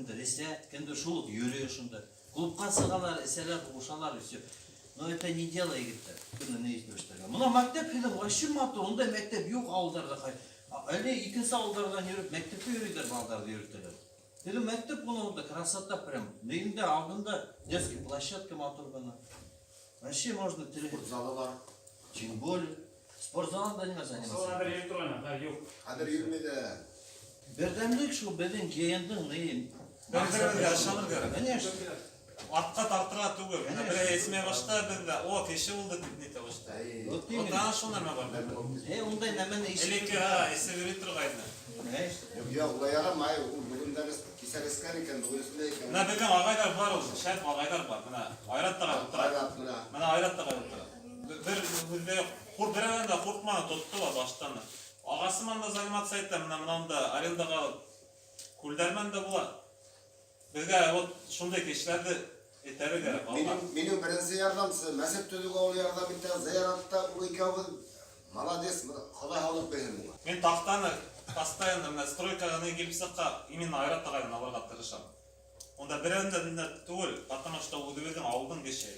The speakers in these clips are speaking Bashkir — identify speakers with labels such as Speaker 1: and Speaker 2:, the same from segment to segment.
Speaker 1: Кемдер эсә, кемдер шул ук йөрөй шунда. Клубҡа сығалар, эсәләр, һуғышалар, и все. Но это не дело, егеттәр. Кемдер ни итеп эшләргә. Мына мәктәп һинең вообще матур. Ундай мәктәп юҡ ауылдарҙа. Әле икенсе ауылдарҙан йөрөп, мәктәпкә йөрөйҙәр, балаларҙы йөрөтәләр. Һеҙҙең мәктәп бына унда красота прям. Нейендә алдында детский площадка матур ғына. Вообще можно
Speaker 2: Спорт залы бар.
Speaker 1: Тем более. Спорт залында нимә заниматься?
Speaker 3: Хәҙер йөрөй торған, хәҙер юҡ.
Speaker 2: Хәҙер йөрөмәй ҙә.
Speaker 1: Берҙәмлек шул беҙҙең йыйындың ни.
Speaker 4: Бер-беребеҙгә ышаныр кәрәк.
Speaker 1: Конечно.
Speaker 4: Артҡа тартырға түгел. Менә берәй эсмәй башлай, беҙ ҙә, о, кеше булды тип нитә башлай.
Speaker 2: Әй.
Speaker 1: Вот
Speaker 4: Вот
Speaker 1: именно.
Speaker 4: ана шул нәмә бар.
Speaker 1: Ундай нәмәне ишетеп.
Speaker 4: Элекке, ха, эсеп йөрөй торғайны.
Speaker 1: Конечно.
Speaker 2: Юҡ, юҡ, улай ярамай. Ул бөгөн дә кисә эскән икән, бөгөн эсмәй икән.
Speaker 4: Менә беҙҙең ағайҙар бар ул, шәп ағайҙар бар. Менә Айрат ағай ултыра.
Speaker 2: Айрат менә.
Speaker 4: Менә Айрат ағай ултыра. Бер һүҙ ҙә юҡ. Ҡур берәүҙән дә ҡурҡманы, тотто ла баштан. Ағасы менән дә заниматься итә, менә мынанда арендаға алып. Күлдәр менән дә була. Беҙгә вот шундай кешеләрҙе этәрергә кәрәк. Алға.
Speaker 2: Минең беренсе ярҙамсы, мәсет төҙөүгә ул ярҙам итә, зыяратта ул икәүбеҙ молодец, Хоҙай һаулыҡ бирһен уға.
Speaker 4: Мин таҡтаны постоянно менә стройкаға ни килеп сыҡҡа именно Айрат ағайҙан алырға тырышам. Унда берәүҙән дә менә түгел, потому что үҙебеҙҙең ауылдың кеше.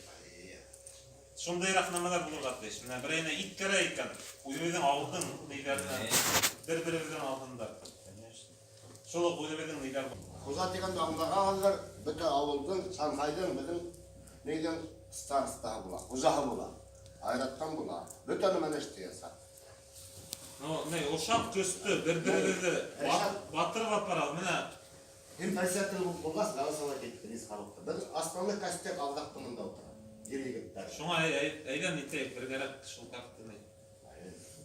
Speaker 4: Шундайыраҡ нәмәләр булырға тейеш. Менә берәйенә ит кәрәк икән, үҙебеҙҙең ауылдың ниләренән, бер-беребеҙҙең алдында.
Speaker 1: Конечно.
Speaker 4: Шул уҡ үҙебеҙҙең ниләр бар.
Speaker 2: Хужа тигәндә аңлағандар, бөтә ауылдың, Шанхайҙың, беҙҙең нейҙең старостаһы була, хужаһы була. Айраттан була. Бөтә нәмәне эшләйәсәк.
Speaker 4: Ну, не, ошаҡ көстө бер-беребеҙҙе
Speaker 2: Ришат.
Speaker 4: батырып апара. Менә
Speaker 2: Һин председатель булғас, голосовать итте рейс халыҡты. Беҙ основной костяк алдаҡты мында ултыра. Ир егеттәр.
Speaker 4: Шуңа әйҙә нитәйек, бергәрәк шул как-то ни.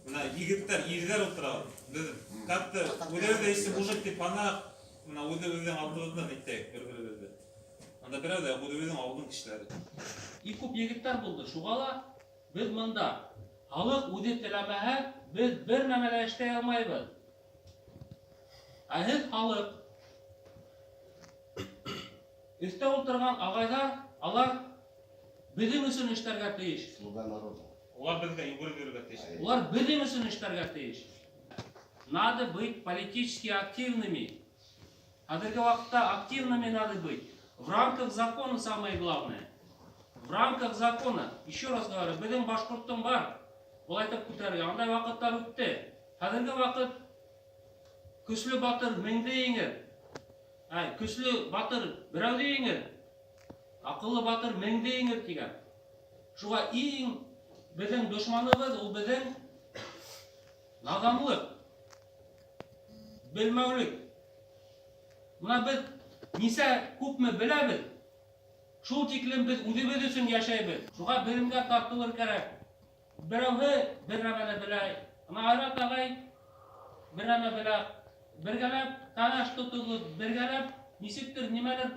Speaker 4: Менә егеттәр, ирҙәр ултыра. Беҙ как-то үҙебеҙ ҙә эсе мужик тип ана, менә үҙебеҙҙең алдыбыҙҙан нитәйек бер-беребеҙҙе. Анда берәү ҙә үҙебеҙҙең ауылдың кешеләре.
Speaker 5: И күп егеттәр булды. Шуға ла беҙ мында. Халыҡ үҙе теләмәһә, беҙ бер нәмә лә эшләй алмайбыҙ. Ә һеҙ халыҡ. Өҫтә ултырған ағайҙар, алар беҙҙең өсөн эшләргә тейеш.
Speaker 2: Слуга народа.
Speaker 4: Улар беҙгә йүгереп йөрөргә тейеш.
Speaker 5: Улар беҙҙең өсөн эшләргә тейеш. Надо быть политически активными. Хәҙерге ваҡытта активными надо быть. В рамках закона самое главное. В рамках закона. Еще раз говорю, беҙҙең башҡорттоң бар. Улай итеп күтәрергә. Андай ваҡыттар үтте. Хәҙерге ваҡыт көслө батыр меңде еңер. Ай, көслө батыр берәүҙе еңер. Аҡыллы батыр меңде еңер тигән. Шуға иң беҙҙең дошманыбыҙ ул беҙҙең наҙанлыҡ, белмәүлек. Мына беҙ нисә күпме беләбеҙ, шул тиклем беҙ үҙебеҙ өсөн йәшәйбеҙ. Шуға белемгә тартылыр кәрәк. Берәүһе бер нәмәне белә. Ана Айрат ағай бер нәмә белә. Бергәләп кәңәш тотоғоҙ, бергәләп нисектер нимәлер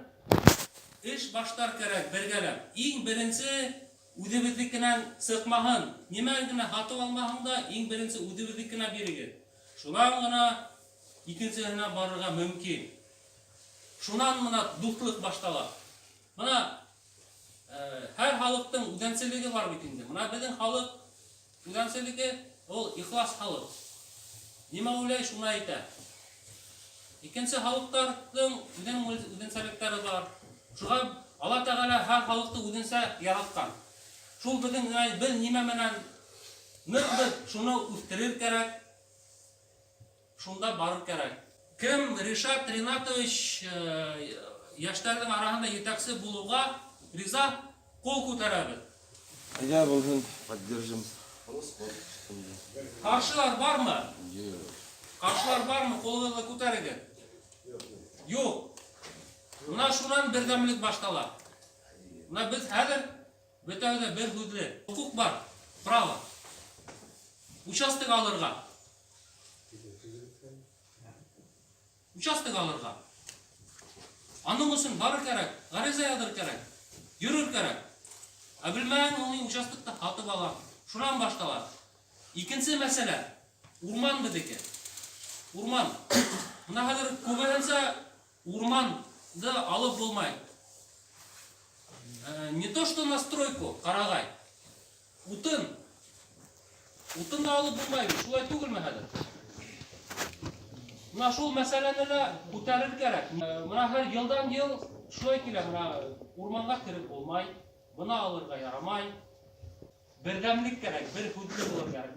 Speaker 5: эш башлар кәрәк бергәләп. Иң беренсе үҙебеҙҙекенән сыҡмаһын. Нимә генә һатып алмаһын да, иң беренсе үҙебеҙҙекенә бирегеҙ. Шунан ғына икенсеһенә барырға мөмкин. Шунан мына дуҫлыҡ баштала. Мына һәр халыҡтың үҙенсәлеге бар бит инде. Мына беҙҙең халыҡ үҙенсәлеге ул ихлас халыҡ. Нимә уйлай, шуны әйтә. Икенсе халыҡтарҙың үҙенең үҙенсәлектәре бар. Шуға Алла Тәғәлә һәр халыҡты үҙенсә яратҡан. Шул беҙҙең беҙ нимә менән ныҡбыҙ, шуны үҫтерер кәрәк. Шунда барыр кәрәк. Кем Ришат Ринатович йәштәрҙең араһында етәксе булыуға риза, ҡул күтәрәбеҙ.
Speaker 6: Әйҙә булһын, поддержим.
Speaker 5: Ҡаршылар бармы? Ҡаршылар бармы? Ҡулығыҙҙы күтәрегеҙ. Юҡ. Мына шунан берҙәмлек баштала. Мына беҙ хәҙер бөтәбеҙ ҙә бер һүҙле. Хоҡуҡ бар, право. Участок алырға. Участок алырға. Аның өсөн барыр кәрәк, ғариза яҙыр кәрәк, йөрөр кәрәк. Ә белмәгән ул участокты һатып ала. Шунан баштала. Икенсе мәсьәлә. Урман беҙҙеке. Урман. Мына хәҙер күбеһенсә урманды алып булмай. Не то что на стройку, ҡарағай. Утын. Утын да алып булмай бит. Шулай түгелме хәҙер? Мына шул мәсьәләне лә күтәрер кәрәк. Мына һәр йылдан йыл шулай килә, мына урманға кереп булмай, бына алырға ярамай. Берҙәмлек кәрәк, бер һүҙле булыр кәрәк.